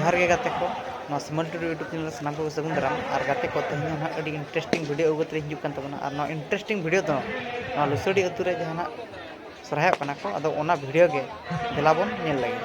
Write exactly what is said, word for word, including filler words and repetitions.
ᱡᱚᱦᱟᱨ ᱜᱮ ᱜᱟᱛᱮ ᱠᱚ, ᱱᱚᱣᱟ ᱥᱤᱢᱚᱞ ᱴᱩᱰᱩ YouTube channel ᱨᱮ ᱥᱟᱱᱟᱢ ᱠᱚᱜᱮ ᱥᱟᱹᱜᱩᱱ ᱫᱟᱨᱟᱢ᱾ ᱟᱨ ᱜᱟᱛᱮ ᱠᱚ, ᱛᱮᱦᱮᱧ ᱦᱚᱸ ᱱᱟᱦᱟᱜ ᱟᱹᱰᱤ interesting video ᱟᱹᱜᱩ ᱠᱟᱛᱮ ᱦᱤᱡᱩᱜ ᱠᱟᱱ ᱛᱟᱵᱚᱱᱟ᱾ ᱟᱨ ᱱᱚᱣᱟ interesting video ᱫᱚ ᱱᱚᱣᱟ ᱞᱩᱥᱟᱹᱰᱤ ᱟᱹᱛᱩ ᱨᱮ ᱡᱟᱦᱟᱱᱟᱜ ᱥᱚᱨᱦᱟᱭᱚᱜ ᱠᱟᱱᱟ ᱠᱚ, ᱟᱫᱚ ᱚᱱᱟ video ᱜᱮ ᱫᱮᱞᱟ ᱵᱚᱱ ᱧᱮᱞ ᱞᱮᱜᱮ᱾